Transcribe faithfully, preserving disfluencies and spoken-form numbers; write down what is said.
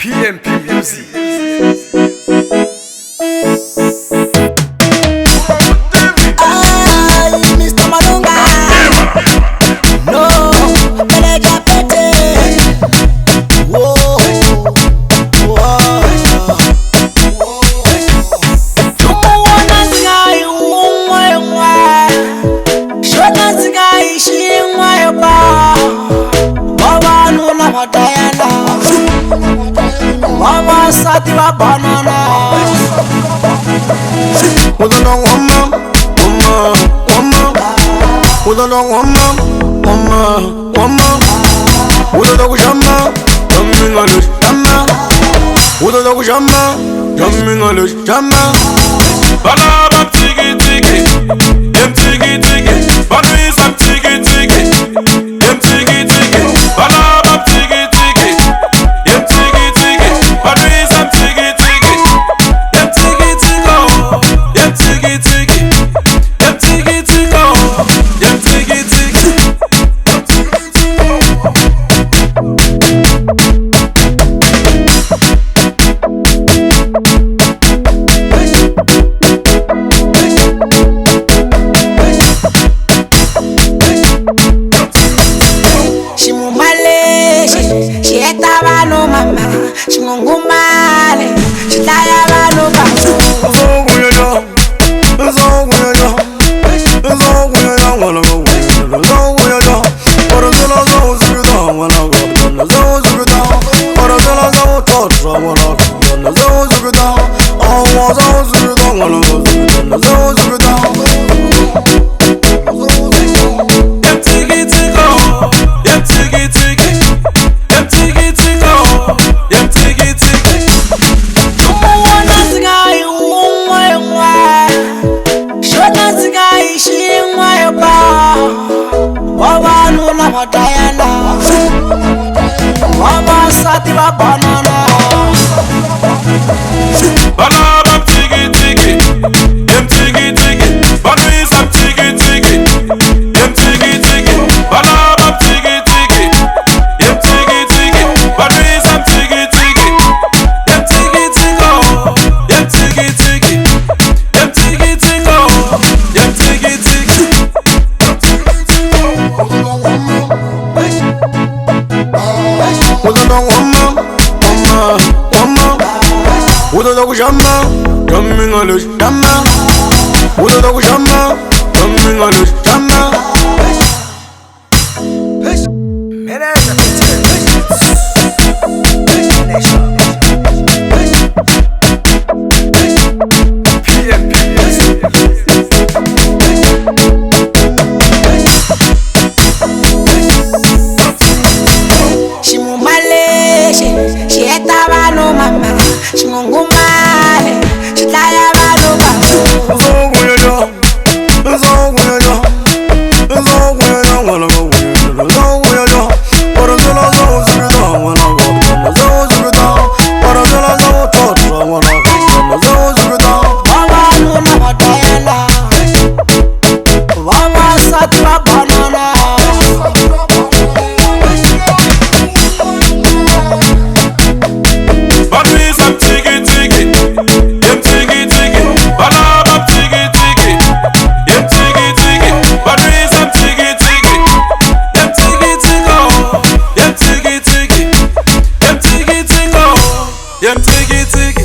P M P Music. Diana. Mama sati wa banana. Udon wama, wama, wama. Udon wama, wama, wama. Udon jama, jama, jama. Udon jama, jama, jama. Bala bam tiki tiki, yem tiki tiki. Banui sam tiki tiki. Yem tiki tiki, bala bam tiki tiki. Yem tiki tiki, banui sam tiki tiki. Yem tiki tiki, yem tiki tiki. Yem tiki tiki, yem tiki tiki. Shimumale, shi, shi eta bano mama, shingungumale, shitaya bano bano. Diana. Bala bam tiki tiki, yem tiki tiki. Banui sam tiki tiki, yem tiki tiki. Bala bam tiki tiki, yem tiki tiki. Banui sam tiki tiki, yem tiki tiki, yem tiki tiki. Yem tiki tiki, yem tiki tiki. Udon wama, wama, wama. Udon jama, jama, jama. Udon jama, jama, jama. Shimumale, shi, shi eta bano mama, shingungumale, shitaya bano bano. Yem tiki tiki,